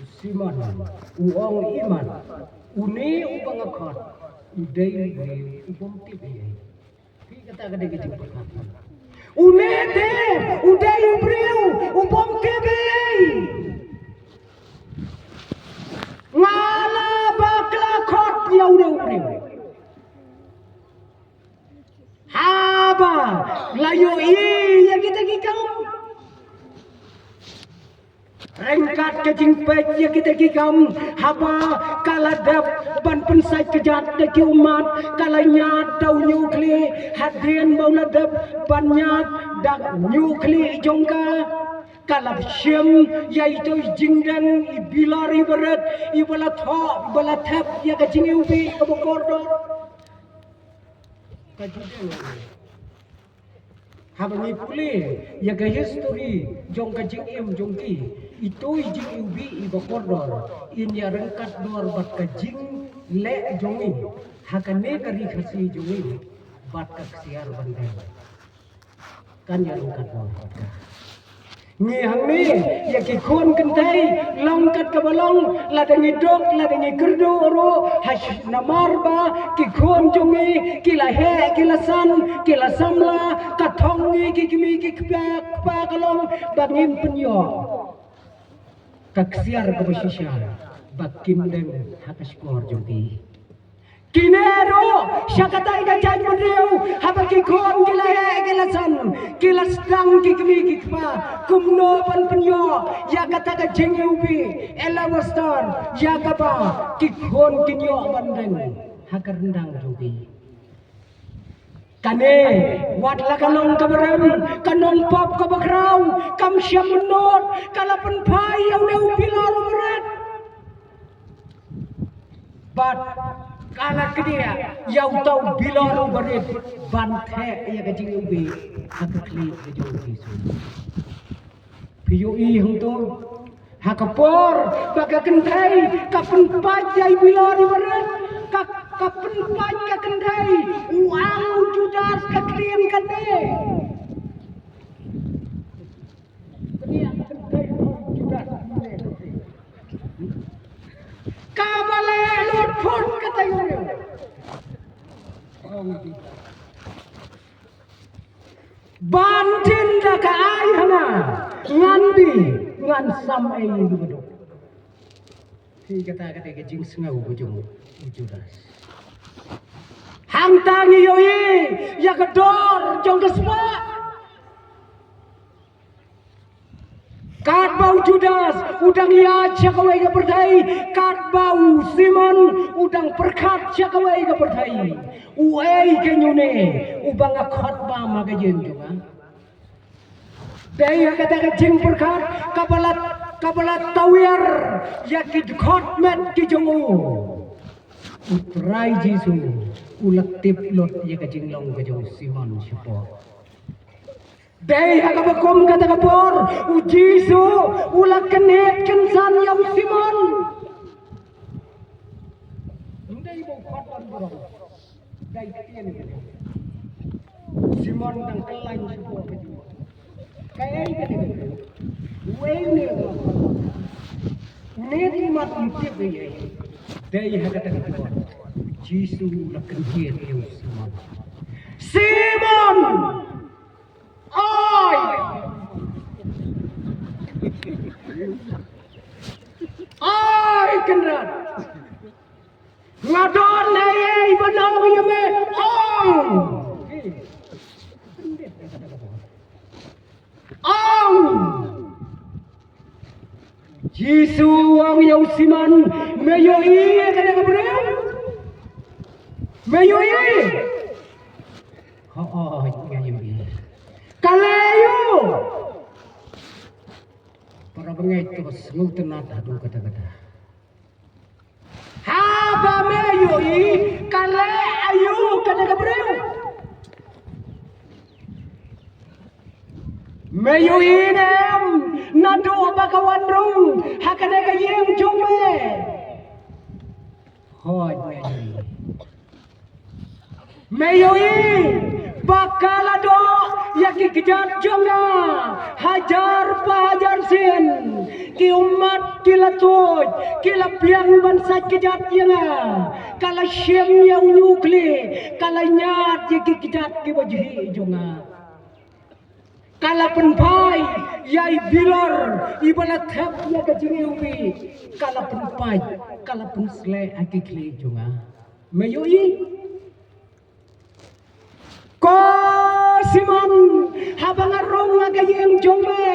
U Simon u ong, i Mat, une uba nga khot u dei u briew u bym tip ei ei. Phi, kata ka dei ka jingpyrkhat. Une te u dei u briew u bym tip ei ei. Nga la bakla khot ïa une u briew. Haba la ïohi ïa kita ki kam. Ryngkat ka jingpeit ïa kita ki kam, haba ka la dep ban pynsait kjat da ki ummat, ka la ñiad da u ñiuhkhlieh, hadien ba u la dep ban ñiad da u ñiuhkhlieh jong ka, ka la shim ïa ito i jingdeng i bilor i barit, i ba la thoh, i ba la thep ïa ka jingiwbih kaba kordor. Ka jingdeng. Haba ngi pule ïa ka history jong ka jingim jong ki, ito i jingiwbih i ba kordor in ïa ryngkat dor bad ka jingleh jong ngi ha kane ka ri Khasi jong ngi bad ka ksiar ban deng. Kan ïa ryngkat dor bad ka. Ngi hangne ïa ki khun kynthei long kat kaba long, lada ngi duk lada ngi kyrduh ruh ha sh-, namar ba ki khun jong ngi ki la heh ki la san ki la samla, ka thong ngi ki kmie ki kpa, kpa ka long ba ngin pynïoh ka ksiar kaba shisha ba kin deng ha ka shkor jong ki. Kine ruh sha katei ka jaitbynriew, haba ki khun ki la heh ki la san, ki la sdang ki kmie ki kpa kumno ban pynïoh ïa kata ka jingiwbih alabaster ïa kaba ki khun kin ïoh ban deng ha ka ryndang jong ki. Kane wat la ka long kaba rem, ka nongpop kaba khraw kam shym nud, ka la pynphai ïa une u bilor u barit. Bad ka la kdiah ïa uta u bilor u barit ban theh ïa ka jingiwbih ha ka khlieh ka jong u Jisu. Phi ïohi hangto ha ka por ba ka kynthei ka pynpait ïa i bilor i barit, ka, ka pynpait ka kynthei, u ang u Judas ka khlien kane. Kaba leh lut phut kata ïa u. Ban tin da ka ai hana ngan di ngan sam ei ïa u baduk. Hi kata kata ka jingsngew ka jong u Judas. Hangta ngi ïohi ïa ka dor jong ka spah. Katba u Judas u dang ïaid sha kawei ka pyrthei, katba u Simon u dang pyrkhat sha kawei ka pyrthei. Uei kane une uba nga khot bam ha ka ïing jong nga? Dei ha kata ka jingpyrkhat kaba la, kaba la tawiar ïa ki dkhot met ki jong u. U Trai Jisu u la tip lut ïa ka jinglong ka jong u Simon shapoh. Dei ha kaba kum kata ka por u Jisu u la kynhied kynsan ïa u Simon. Ym dei ba u khot ban burom. Dei ktien. Simon dang kyllain shapoh ka jong u. Kaei kane ka briew? Uei une u la khot? Une u mat ym tip ei ei. Dei ha kata ka por u Jisu u la kynhied ïa u Simon. Simon! Oi! Oi, Kynrad! Nga don ei ei ban ong ïa me, ong! Ong! Jisu u ong ïa u Simon, me ïohi ïa kane ka briew? Me ïohi? Hooid, nga ïohi. Ka leh aïu? Para bangeit, to sngewtynnat haduh katta katta. Haba me ïohi, ka leh aïu kane ka briew? Me ïohi ne em naduh ba ka wan rung ha kane ka ïing jong me? Hooid, me ïohi. Me ïohi ba ka la doh ïa ki kjat jong nga hajar pa hajar sien. Ki ummat ki la tuid, ki la biang ban sait kjat ïa nga. Ka la shim ïa u ñiuhkhlieh, ka la ñiad ïa ki kjat kiba jhieh jong nga. Ka la pynphai ïa i bilor iba la thep ïa ka jingiwbih, ka la pynpait, ka la pynsleh ha ki khlieh jong nga. Me ïohi? Ko Simon, haba nga rung ha ka ïing jong me,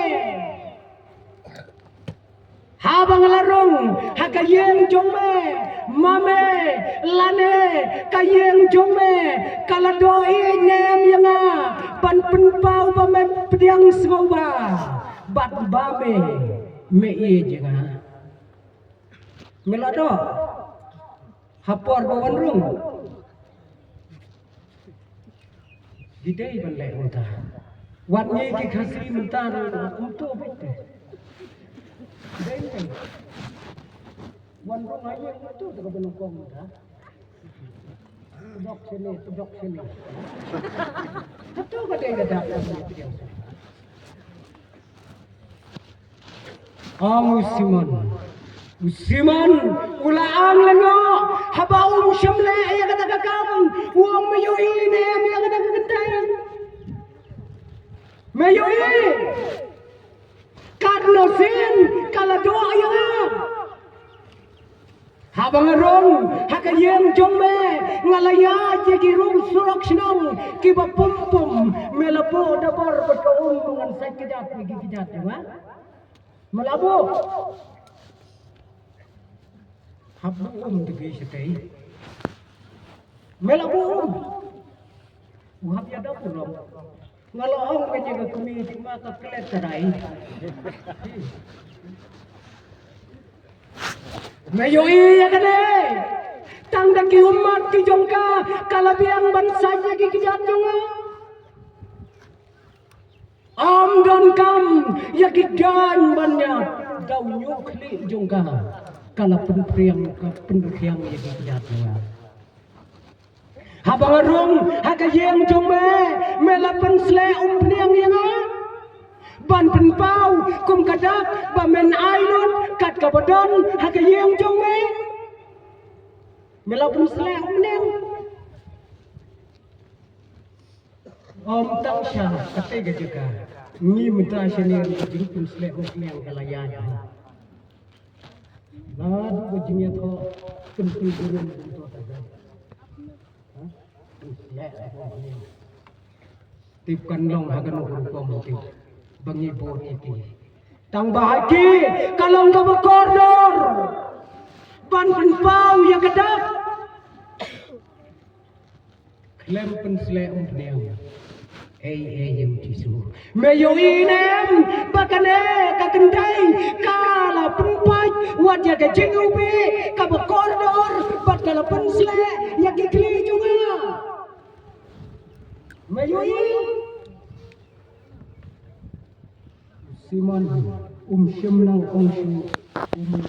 Haba nga la rung ha ka ïing jong me, ma me, lane ka ïing jong me ka la doh ïa ne em ïa nga ban pynpaw ba me pdiang sngewbha bad ba me, me ïeit ïa nga. Me la doh ha por ba wan rung. Ki dei ban leh mynta. Wat ngi ki Khasi mynta ruh kumto beit te. Dei te. Wan rung ha ïing kumto te ka ban nyngkong mynta. Dok sini, dok sini. Kumto ka dei ka dak ka dei ka dak. Ong u Simon. U Simon u la ong lyngngoh haba um shym leh ïa kata ka kam. U ong, me ïohi ne em ïa kata ka kynthei? Me ïohi? Katno sien ka la doh ïa nga. Haba nga rung ha ka ïing jong me, nga la ïaid ïa ki rung surok shnong kiba pum pum. Me la buh da bor bad ka um ba ngan sait kjat ïa ki kjat jong nga. Me la buh. Hap buh um te phi shatei. Me la buh um. U hap ïa dap u long. Nga la ong ka jingkmen, ma ka klet ka dei. Me ïohi ïa kane. Tang da ki ummat ki jong ka ka la biang ban sait ïa ki kjat jong nga. Ym donkam ïa ki jaiñ ban ïap, da u ñiuh khlieh jong ka ka la pynpriang, ka pynpriang ïa ki kjat jong nga. Haba nga rung ha ka ïing jong me, me la pynsleh umphniang ïa nga ban pynpaw kum ka dak ba men ai lut kat kaba don ha ka ïing jong me. Me la pynsleh umphniang. Ym tang sha kata ka jaka, ngi mynta shane ruh ka jingpynsleh umphniang ka la ïaid. Naduh ka jingïathoh kynti burom kumto ta dei. Ha? Pynsleh umphniang. Tip kan long ha kano ka rukom tip ba ngi bud ïa ki. Tang ba ha ki ka long kaba kordor ban pynpaw ïa ka dak. Khlem pynsleh umphniang. Ei, ei, ïa u Jisu. Me ïohi ne em ba kane ka kynthei ka la pynpait wat ïa ka jingïohi kaba kordor bad ka la pynsleh ïa ki khlieh jong nga. Me ïohi. Simon, um shym nang ong shuh, um, um.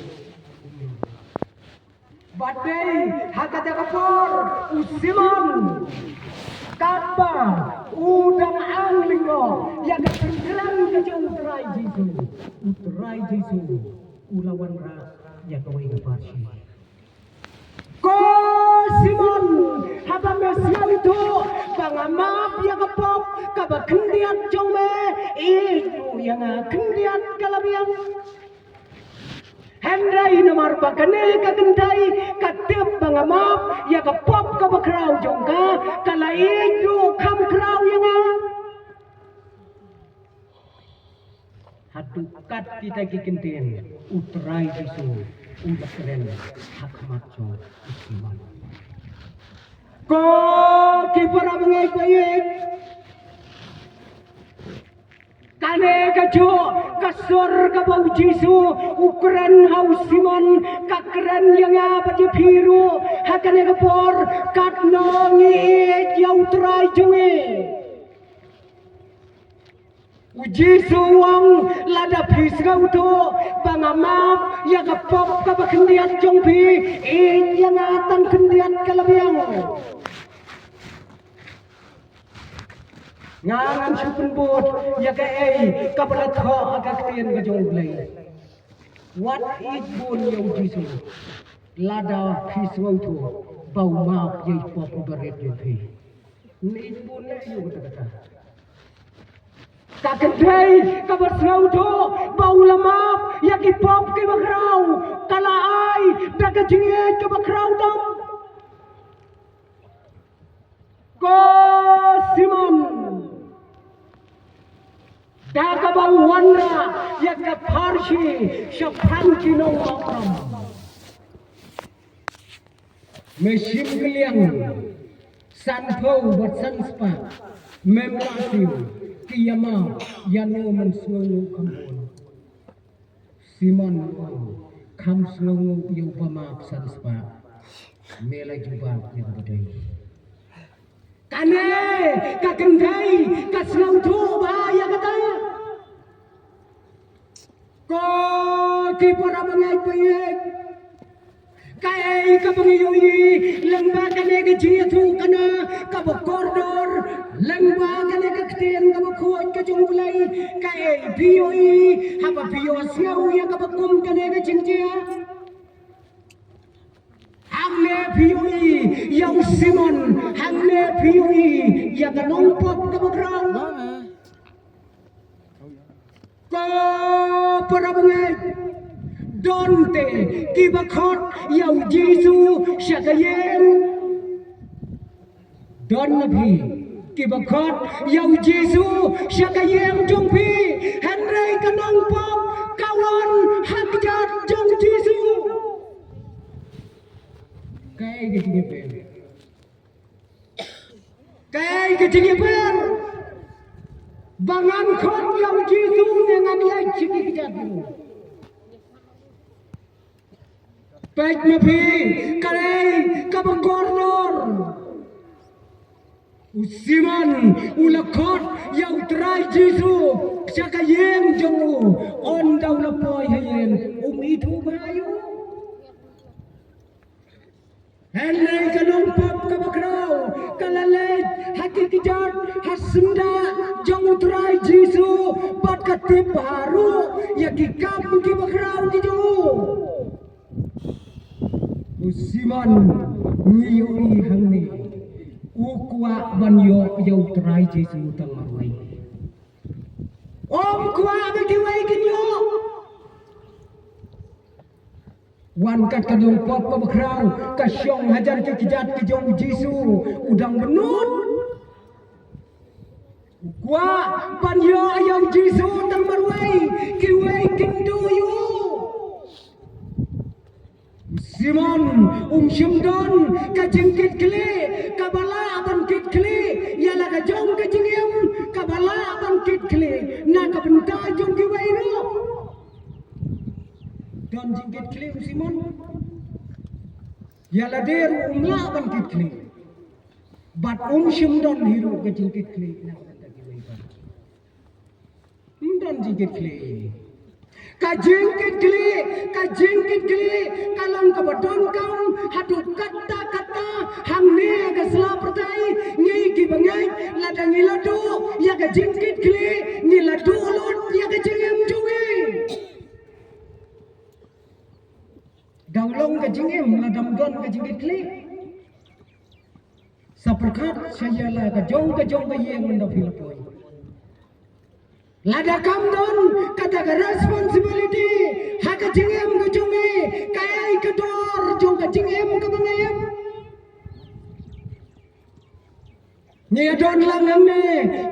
Bad dei ha kata ka por u Simon, katba u dang ang lyngngoh ïa ka jingkren ka jong u Trai Jisu, u Trai Jisu u la wanrah ïa kawei ka parshi. Ko Simon, haba me sngewthuh ba nga map ïa ka pop kaba khyndiat jong me, ïeit ruh ïa nga khyndiat ka la biang. Hynrei namar ba kane ka kynthei ka tip ba nga map ïa ka pop kaba khraw jong ka, ka la ïeit ruh kham khraw ïa nga. Haduh kat kita ki kyntien, u Trai Jisu u la kren ha khmat jong u Simon. Ko ki para bangeit ba ïeit, kane ka juh ka sur kaba u Jisu u kren ha u Simon, ka kren ïa nga bad ïa phi ruh ha kane ka por, katno ngi ïeit ïa u Trai jong ngi. U Jisu u ong, lada phi sngewthuh ba nga map ïa ka pop kaba khyndiat jong phi, ïeit ïa nga tang khyndiat ka la biang. Nga ngan shu pynbud ïa kaei kaba la thoh ha ka ktien ka jong U Blei. Wat ïeit bun ïa u Jisu lada phi sngewthuh ba u map ïa i pop iba rit jong phi. Ïeit bun leh ïa u kata kata. Ka kynthei kaba sngewthuh ba u la map ïa ki pop kiba khraw, ka la ai da ka jingïeit kaba khraw tam. Ko Simon, Ta kaba u wanrah ïa ka pharshi shaphang ki nongmawram. Me shim kylliang sanphew bad sanspah, mem lah siew, ki ïamap ïano men sngewnguh kham bun. Simon u ong, kham sngewnguh ïa u bamap sanspah. Me la jubab ïa kaba dei. Kane ka kynthei ka sngewthuh bha ïa kata. Ko ki para bangeit bangeit, kaei kaba ngi ïohi lyngba kane ka jingïathuhkhana kaba kordor, lyngba kane ka ktien kaba khuid ka jong U Blei? Kaei phi ïohi haba phi ïohsngew ïa kaba kum kane ka jingjia? Hangne phi ïohi ïa u Simon, hangne phi ïohi ïa ka nongpop kaba khraw. Ko para bangeit, don te kiba khot ïa u Jisu sha ka ïing. Don na phi kiba khot ïa u Jisu sha ka ïing jong phi, hynrei ka nongpop ka wan ha kjat jong u Jisu. Kaei ka jingïapher? Kaei ka jingïapher ba ngan khot ïa u Jisu ne ngan leit sha ki kjat jong u? Peit ma phi, kaei kaba kordor. U Simon u la khot ïa u Trai Jisu sha ka ïing jong u. Ynda u la poi ha ïing, um ithuh bha ïa u. Hynrei ka nongpop kaba khraw ka la leit ha ki kjat, ha syndah jong u Trai Jisu, bad ka tip bha ruh ïa ki kam kiba khraw ki jong u. U Simon, ngi ïohi hangne, u kwah ban ïoh ïa u Trai Jisu tang marwei. Um kwah ba kiwei kin ïoh. Wan kat ka nongpop kaba khraw, ka shong hajan ki kjat ki jong u Jisu, u dang bynnud. U kwah ban ïoh ïa u Jisu tang marwei, kiwei kin duh ïa u. U Simon um shym don ka jingkitkhlieh kaba lah ban kitkhlieh ïa la ka jong ka jingim, kaba lah ban kitkhlieh na ka bynta jong kiwei ruh. Don jingkitkhlieh u Simon? Ïa lade ruh um lah ban kitkhlieh. Bad um shym don hi ruh ka jingkitkhlieh na ka bynta kiwei pat. Um don jingkitkhlieh. Ka jingkitkhlieh, ka jingkitkhlieh ka long kaba donkam haduh katta katta hangne ha ka sla pyrthei. Ngi kiba ngeit, lada ngi la duh ïa ka jingkitkhlieh, ngi la duh lut ïa ka jingim jong ngi. Dang long ka jingim lada ym don ka jingkitkhlieh. Sa pyrkhat sha ïa la ka jong ka jong ka ïing ynda phi la poi. Lada kam don kata ka responsibility ha ka jingim ka jong ngi, kaei ka dor jong ka jingim kaba ngi im? Ngi ïa don lang hangne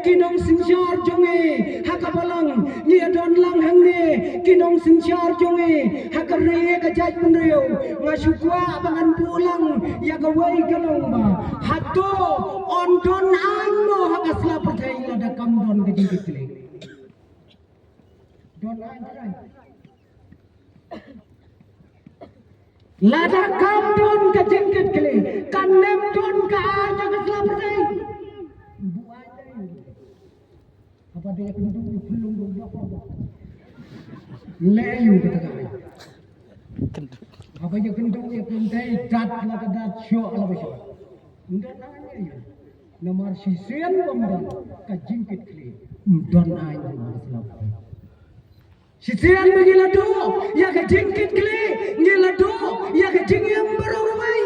ki nongsynshar jong ngi ha ka balang, ngi ïa don lang hangne ki nongsynshar jong ngi ha ka ri ka jaitbynriew. Nga shu kwah ba ngan buh lang ïa kawei ka long ba, hato yn don aiñ mo ha ka sla pyrthei lada kam don ka jingkitkhlieh? Don aiñ trai. Lada kam don ka jingkitkhlieh, kan ym don ka aiñ ha ka sla pyrthei. Buh aiñ dei. Haba dei kynduh ïa phyllung dong ïa phyllung. Leh ïa u kata ka aiñ. Haba ïa kynduh ïa phyllung dei dat la ka dat, shoh la ba shoh. Ym don aiñ ïa u. Namar shisien bym don ka jingkitkhlieh, ym don aiñ ïa u. Shisien ba ngi la duh ïa ka jingkitkhlieh, ngi la duh ïa ka jingim baroh kawei.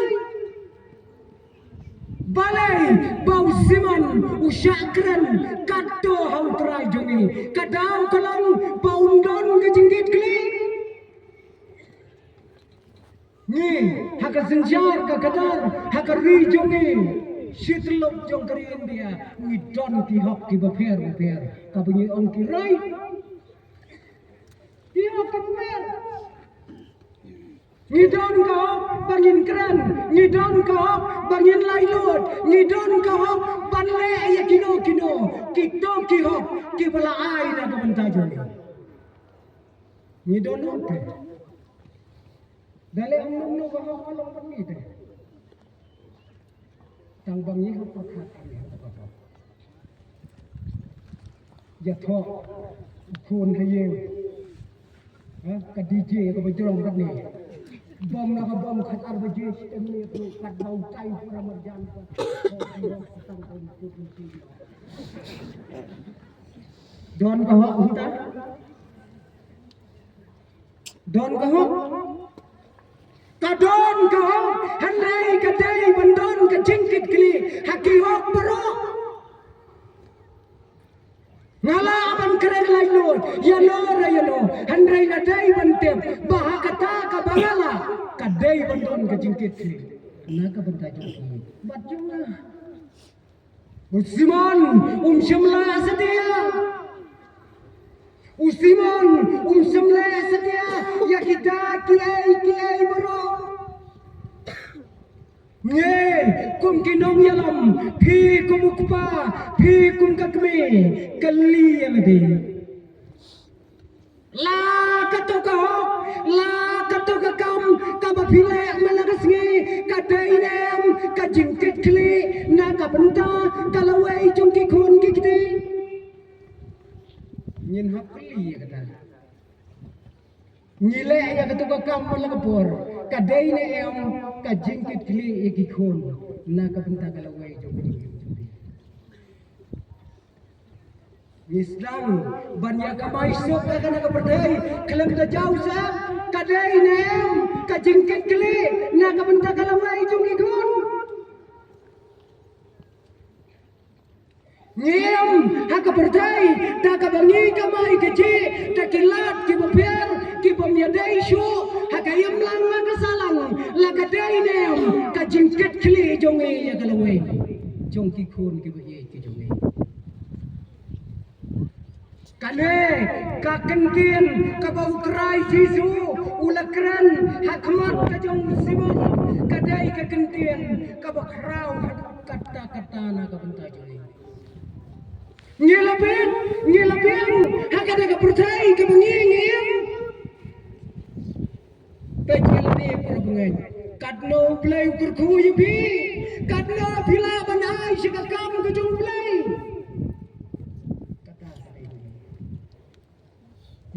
Balei ba u Simon u shah kren katto ha u Trai jong ngi? Ka daw ka long ba um don ka jingkitkhlieh. Ngi ha ka synshar ka khadar ha ka ri jong ngi, Shi tyllup jong ka ri India ngi don ki hok kiba pher bapher, kaba ngi ong ki right. Ki hok kiba pher. Ngi don ka hok ba ngin kren, ngi don ka hok ba ngin laitluid, ngi don ka hok ban leh ïa kino kino. Kito ki hok kiba la ai na ka bynta jong ngi. Ngi don hok te. Da leh ong ong no ka hok ka long bad ngi te. Tang ba ngi hok pyrkhat ngi hok pyrkhat. Ïathoh khun ha ïing. Ha, ka D J kaba jrong bad ngi. Bom la ka bom khat ar baje, shi em ne tu kat bau tai pura marjan ka. Don ka hok kita. Don ka hok. Ka don ka hok, hynrei ka dei ban don ka jingkitkhlieh ha ki hok baroh. Nga lah ban kren laitluid ïa no re ïa no, hynrei nga dei ban tip ba ha kata kaba nga lah ka dei ban don ka jingkitkhlieh na ka bynta jong ki bad jong nga. U Simon um shym la satia. U Simon um shym la satia ïa kita kiei kiei baroh. Ngi kum ki nongïalam, phi kum u kpa, phi kum ka kmie, kylli ïa lade. La kato ka hok, la kato ka kam kaba phi leh man la ka sngi ka dei ne em ka jingkitkhlieh na ka bynta ka lawei jong ki khun ki kti? Ngin hap kylli ïa kata. Ngi leh ïa kato ka kam man la ka por ka dei ne em ka jingkitkhlieh ïa ki khun na ka bynta ka lawei jong ki? Ngi sdang ban ïa kamai suk ha kane ka pyrthei khlem da jaw sah, ka dei ne em ka jingkitkhlieh na ka bynta ka lawei jong ki khun? Ngi im ha ka pyrthei da kaba ngi kamai kajih da ki lad kiba pher kibym ïadei shuh ha ka imlang ha ka sahlang, la ka dei ne em ka jingkitkhlieh jong ngi ïa ka lawei jong ki khun kiba ïeit ki jong ngi? Kane ka kyntien kaba U Trai Jisu u la kren ha khmat ka jong u Simon ka dei ka kyntien kaba khraw haduh katta katta na ka bynta jong ngi. Ngi la bit, ngi la biang ha kane ka pyrthei kaba ngi ngi im. Peit ïa lade para bangeit. Katno U Blei u kyrkhu ïa phi? Katno phi lah ban ai sha ka kam ka jong U Blei? Kata ka dei.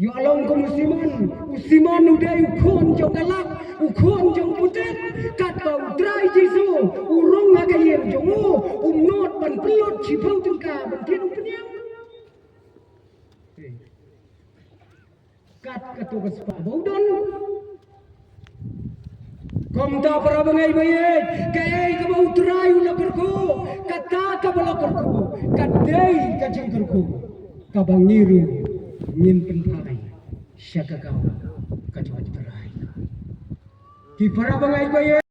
Ïoh long kum u Simon, u Simon u dei u khun jong ka lak, u khun jong u putit, katba U Trai Jisu u rung ha ka ïing jong u, um nud ban pynlut shiphew tyngka ban kit u pynïap. Kat kato ka spah ba u don. Kumta para bangeit ba ïeit, kaei kaba U Trai u la kyrkhu, kata kaba la kyrkhu ka dei ka jingkyrkhu kaba ngi ruh ngin pynphai sha ka kam ka jong U Trai. Ki para bangeit ba ïeit,